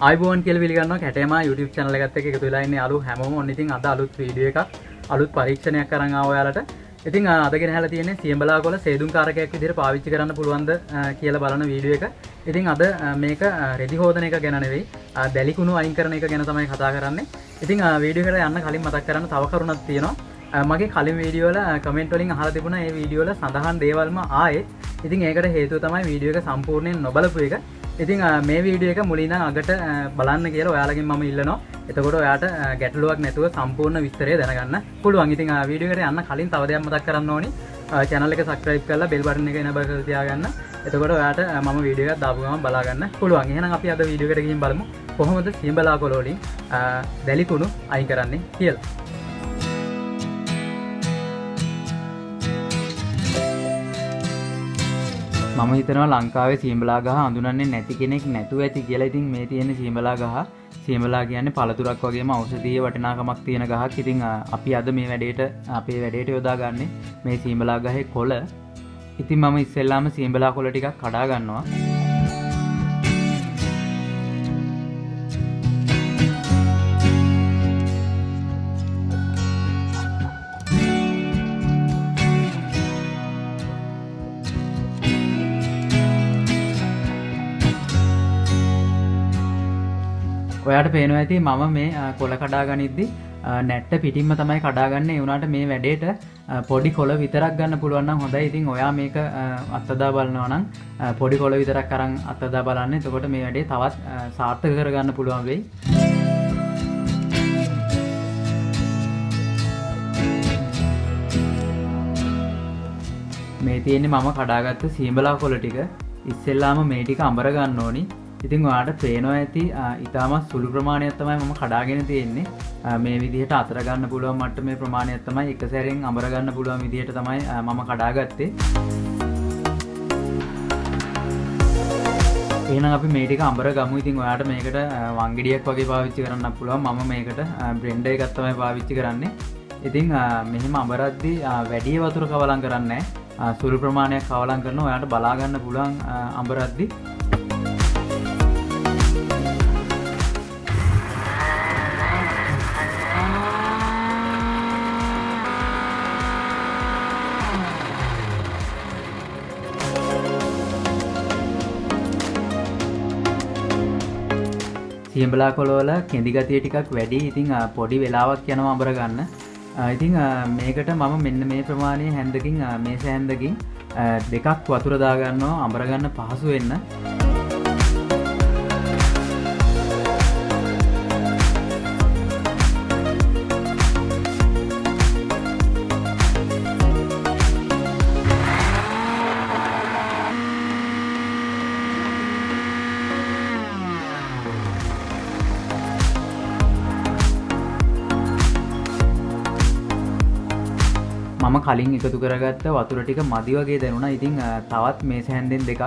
ආයුබෝවන් කියලා පිළිගන්නවා කැටයමා YouTube channel එකත් එක්ක එකතු වෙලා ඉන්නේ යාළුවෝ හැමෝම. ඔන්න ඉතින් අද අලුත් වීඩියෝ එකක් අලුත් පරීක්ෂණයක් අරන් ආවා ඔයාලට. ඉතින් අද ගෙනහැලා තියෙන්නේ සියඹලා කොළ සේදුම් කාරකයක් විදිහට පාවිච්චි කරන්න පුළුවන්ද කියලා බලන වීඩියෝ එක. ඉතින් අද මේක රෙදි හොදන එක ගැන නෙවෙයි, දැලි කුණු අයින් කරන එක ගැන තමයි කතා කරන්නේ. ඉතින් වීඩියෝ එකට යන්න කලින් මතක් කරන්න තව කරුණක් තියෙනවා. මගේ කලින් වීඩියෝ වල කමෙන්ට් වලින් අහලා තිබුණා මේ වීඩියෝ වල සඳහන් දේවල්ම ආයෙත්. ඉතින් ඒකට හේතුව තමයි වීඩියෝ එක සම්පූර්ණයෙන් නොබලපු එක. ඉතින් මේ වීඩියෝ එක මුලින් ඉඳන් අගට බලන්න කියලා ඔයාලගෙන් මම ඉල්ලනවා. එතකොට ඔයාට ගැටලුවක් නැතුව සම්පූර්ණ විස්තරය දැනගන්න පුළුවන්. ඉතින් වීඩියෝ එකට යන්න කලින් තව දෙයක් මතක් කරන්න ඕනි. චැනල් එක සබ්ස්ක්‍රයිබ් කරලා බෙල් බටන් එක එනබල් කරලා තියාගන්න. එතකොට ඔයාට මම වීඩියෝ එකක් දාපු ගමන් බලා ගන්න පුළුවන්. එහෙනම් අපි අද වීඩියෝ එකට ගිහින් බලමු කොහොමද සියඹලා කොළ වලින් දැලි කුණු අයින් කරන්නේ කියලා. මම හිතනවා ලංකාවේ සියඹලා ගහ අඳුනන්නේ නැති කෙනෙක් නැතුව ඇති කියලා. ඉතින් මේ තියෙන සියඹලා ගහ, සියඹලා කියන්නේ පළතුරක් වගේම ඖෂධීය වටිනාකමක් තියෙන ගහක්. ඉතින් අපි අද මේ වැඩේට අපේ වැඩේට යොදාගන්නේ මේ සියඹලා ගහේ කොළ. ඉතින් මම ඉස්සෙල්ලාම සියඹලා කොළ ටිකක් කඩා ගන්නවා. ඔයාට පේනවා ඇති මම මේ කොළ කඩා ගනිද්දි නැට්ට පිටින්ම තමයි කඩාගන්නේ. ඒ වුණාට මේ වැඩේට පොඩි කොළ විතරක් ගන්න පුළුවන් නම් හොඳයි. ඉතින් ඔයා මේක අත්හදා බලනවා නම් පොඩි කොළ විතරක් අරන් අත්හදා බලන්න. එතකොට මේ වැඩේ තවත් සාර්ථක කරගන්න පුළුවන් වෙයි. මේ තියෙන්නේ මම කඩාගත්ත සියඹලා කොළ ටික. ඉස්සෙල්ලාම මේ ටික අඹර ගන්න ඕනි. ඉතින් ඔයාලට පේනවා ඇති ඉතාමත් සුළු ප්‍රමාණයක් තමයි මම කඩාගෙන තියෙන්නේ. මේ විදිහට අතර ගන්න පුළුවන් මට්ටමේ ප්‍රමාණයක් තමයි එක සැරෙන් අඹර ගන්න පුළුවන් විදිහට තමයි මම කඩාගත්තේ. එහෙනම් අපි මේ ටික අඹර ගමු. ඉතින් ඔයාලට මේකට වංගෙඩියක් වගේ පාවිච්චි කරන්නත් පුළුවන්. මම මේකට බ්ලෙන්ඩර් එකක් තමයි පාවිච්චි කරන්නේ. ඉතින් මෙහෙම අඹරද්දි වැඩි වතුර කවලම් කරන්නේ නෑ. සුළු ප්‍රමාණයක් කවලම් කරනවා. ඔයාලට බලා ගන්න පුළුවන් අඹරද්දි. සියඹලා කොළවල කෙඳි ගතිය ටිකක් වැඩි. ඉතින් පොඩි වෙලාවක් යනවා අඹර ගන්න. ඉතින් මේකට මම මෙන්න මේ ප්‍රමාණය හැන්දකින්, මේස හැන්දකින්, දෙකක් වතුර දාගන්නවා අඹර ගන්න පහසු වෙන්න. මම කලින් එකතු කරගත්ත වතුර ටික මදි වගේ දැනුණා. ඉතින් තවත් මේස හැන්දෙන් දෙකක්,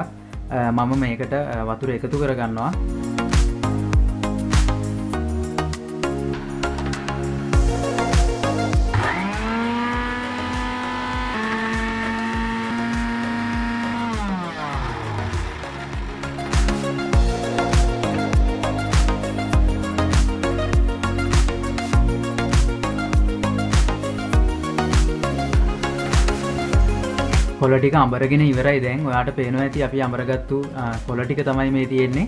මම මේකට වතුර එකතු කරගන්නවා. කොළ ටික අඹරගෙන ඉවරයි. දැන් ඔයාට පේනවා ඇති අපි අඹරගත්තු කොළ ටික තමයි මේ තියෙන්නේ.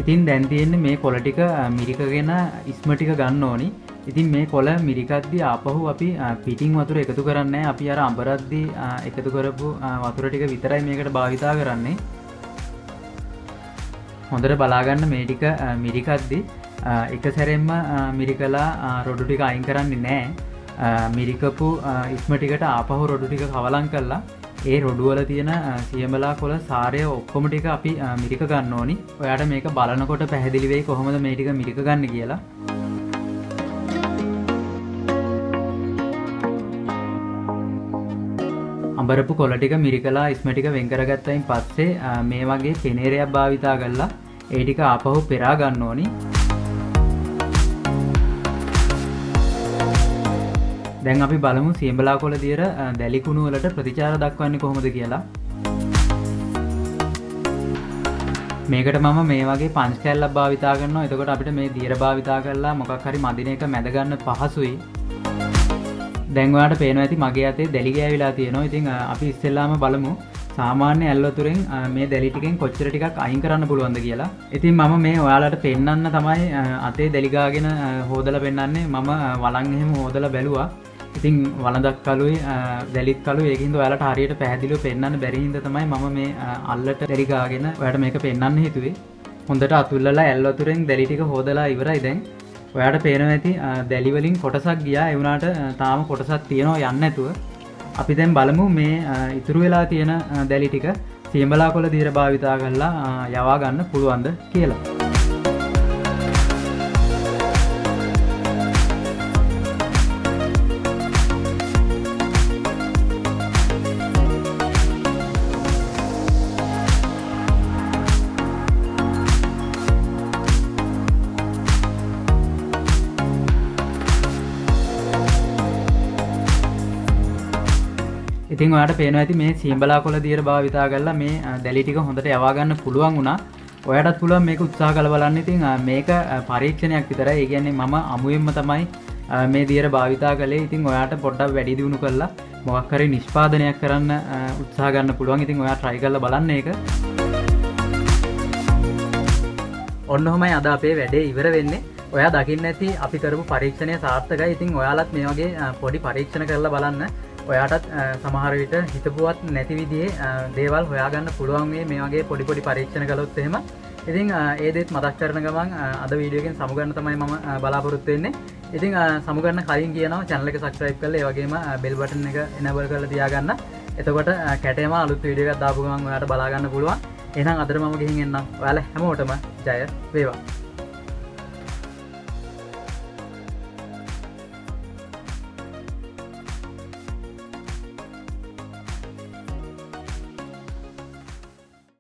ඉතින් දැන් තියෙන්නේ මේ කොළ ටික මිරිකගෙන ඉස්ම ටික ගන්න ඕනි. ඉතින් මේ කොළ මිරිකද්දි ආපහු අපි පිටින් වතුර එකතු කරන්නේ නැහැ. අපි අර අඹරද්දි එකතු කරපු වතුර ටික විතරයි මේකට භාවිතා කරන්නේ. හොඳට බලාගන්න මේ ටික මිරිකද්දි එක සැරෙන්ම මිරිකලා රොඩු ටික අයින් කරන්නේ නැහැ. මිරිකපු ඉස්ම ටිකට ආපහු රොඩු ටික කවලම් කරලා ඒ රොඩු වල තියෙන සියඹලා කොළ සාරය ඔක්කොම ටික අපි මිරික ගන්න ඕනි. ඔයාට මේක බලනකොට පැහැදිලි වෙයි කොහොමද මේ ටික මිරික ගන්න කියලා. අඹරපු කොළ ටික මිරිකලා ඉස්ම ටික වෙන් කරගත්තයින් පස්සේ මේ වගේ පෙනේරයක් භාවිතා කරලා ඒ ටික ආපහු පෙරා ගන්න ඕනි. දැන් අපි බලමු සියඹලා කොළ දියර දැලි කුණු වලට ප්‍රතිචාර දක්වන්නේ කොහොමද කියලා. මේකට මම මේ වගේ පංච් කෑල්ලක් භාවිතා කරනවා. එතකොට අපිට මේ දියර භාවිතා කරලා මොකක් හරි මදින එක මැද ගන්න පහසුයි. දැන් ඔයාලට පේනවා ඇති මගේ අතේ දැලි ගෑවිලා තියෙනවා. ඉතින් අපි ඉස්සෙල්ලාම බලමු සාමාන්‍ය ඇල් වතුරෙන් මේ දැලි ටිකෙන් කොච්චර ටිකක් අයින් කරන්න පුළුවන්ද කියලා. ඉතින් මම මේ ඔයාලට පෙන්වන්න තමයි අතේ දැලි ගාගෙන හොදලා පෙන්වන්නේ. මම වළං එහෙම හොදලා බැලුවා. ඉතින් වළඳක් කළුයි දැලිත් කළුයි. ඒකින්ද ඔයාලට හරියට පැහැදිලිව පෙන්වන්න බැරි හින්දා තමයි මම මේ අල්ලට දැලි ගාගෙන ඔයාලට මේක පෙන්වන්න හිතුවේ. හොඳට අතුල්ලලා ඇල් වතුරෙන් දැලි ටික හොදලා ඉවරයි දැන්. ඔයාලට පේනවා ඇති දැලි වලින් කොටසක් ගියා. ඒ වුණාට තාම කොටසක් තියෙනවා යන්නේ නැතුව. අපි දැන් බලමු මේ ඉතුරු වෙලා තියෙන දැලි ටික සියඹලා කොළ දියර භාවිතා කරලා යවා ගන්න පුළුවන්ද කියලා. ඉතින් ඔයාලට පේනවා ඇති මේ සියඹලා කොළ දියර භාවිතා කරලා මේ දැලි ටික හොඳට යවා ගන්න පුළුවන් වුණා. ඔයාටත් පුළුවන් මේක උත්සාහ කරලා බලන්න. ඉතින් මේක පරීක්ෂණයක් විතරයි. ඒ කියන්නේ මම අමුවෙන්ම තමයි මේ දියර භාවිතා කළේ. ඉතින් ඔයාට පොඩ්ඩක් වැඩි දියුණු කරලා මොකක් හරි නිෂ්පාදනයක් කරන්න උත්සාහ ගන්න පුළුවන්. ඉතින් ඔයා try කරලා බලන්න ඒක. ඔන්න ඔහොමයි අද අපේ වැඩේ ඉවර වෙන්නේ. ඔයා දකින්න ඇති අපි කරපු පරීක්ෂණය සාර්ථකයි. ඉතින් ඔයාලත් මේ වගේ පොඩි පරීක්ෂණ කරලා බලන්න. ඔයාටත් සමහර විට හිතපුවත් නැති විදිහේ දේවල් හොයාගන්න පුළුවන් වෙයි මේ වගේ පොඩි පොඩි පරීක්ෂණ කළොත් එහෙම. ඉතින් ඒ දේත් මතක් කරන ගමන් අද වීඩියෝ එකෙන් සමුගන්න තමයි මම බලාපොරොත්තු වෙන්නේ. ඉතින් සමුගන්න කලින් කියනවා channel එක subscribe කරලා ඒ වගේම bell button එක enable කරලා තියාගන්න. එතකොට කැටේම අලුත් වීඩියෝ එකක් දාපු ගමන් ඔයාලට බලා ගන්න පුළුවන්. එහෙනම් අදට මම ගිහින් එන්නම්. ඔයාලා හැමෝටම ජය වේවා.